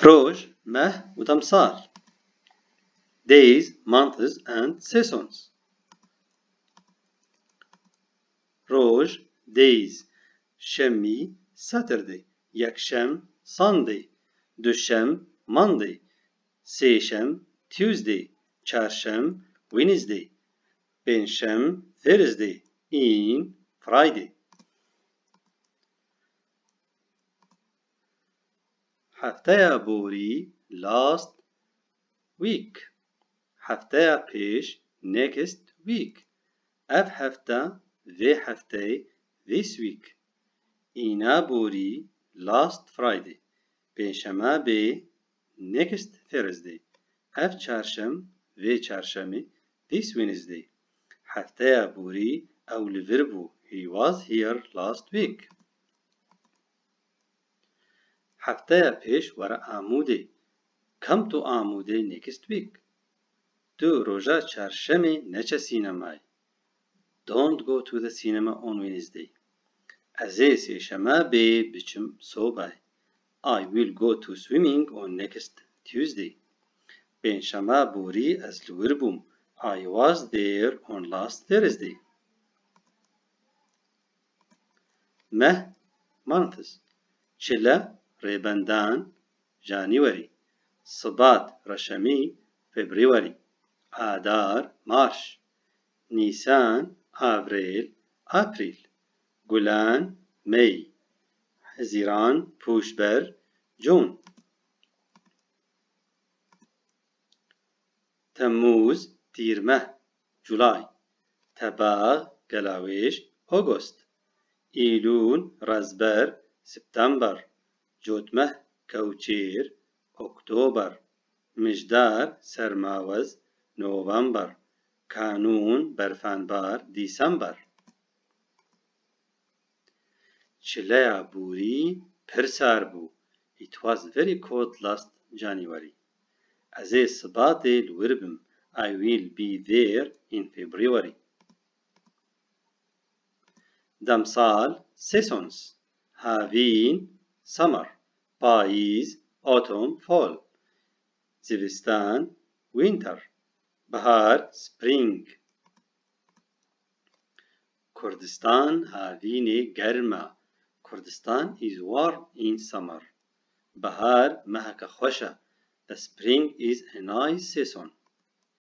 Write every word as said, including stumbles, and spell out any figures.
Roj, meh û demsal. Days, months and seasons. Roj, days. Şemî, Saturday. Yekşem, Sunday. Duşem, Monday. Sêşem, Tuesday. Çarşem, Wednesday. Pêncşem, Thursday. Ên, Friday. Hefteya borî, last week. Hefteya pêş, next week. Ev hefte, vê hefteyê, this week. Îna borî, last Friday. Pêncşema bê, next Thursday. Ev çarşem, vê çarşemê, this Wednesday. Hefteya borî ew li vir bû, he was here last week. Hefteya pêş were Amûdê. Come to Amûdê next week. Tu roja çarşemê neçe sînemayê. Don't go to the cinema on Wednesday. Ez ê sêşema bê biçim sobay. I will go to swimming on next Tuesday. Pêncşema borî ez li wir bûm. I was there on last Thursday. Meh, months. Çile, rêbendan, January. Sibat, reşemî, February. Adar, March. Nîsan, Avril, April. Gulan, May. Hezîran, Pûşber, June. Temmûz, Tîrmeh, July. Tebax, Gelawêj, August. Îlûl, Rezber, September. Cotmeh, Kewçêr, Oktober. Mijdar, Sermawez, November. Kanûn, Berfanbar, December. Çileya borî pir sar bû. It was very cold last January. Ez ê sibatê li wir bim. I will be there in February. Demsal, seasons. Havîn, summer. Payîz, autumn, fall. Zivistan, winter. Bihar, spring. Kurdistan havînê germ e. Kurdistan is warm in summer. Bihar meheke xweş e. The spring is a nice season.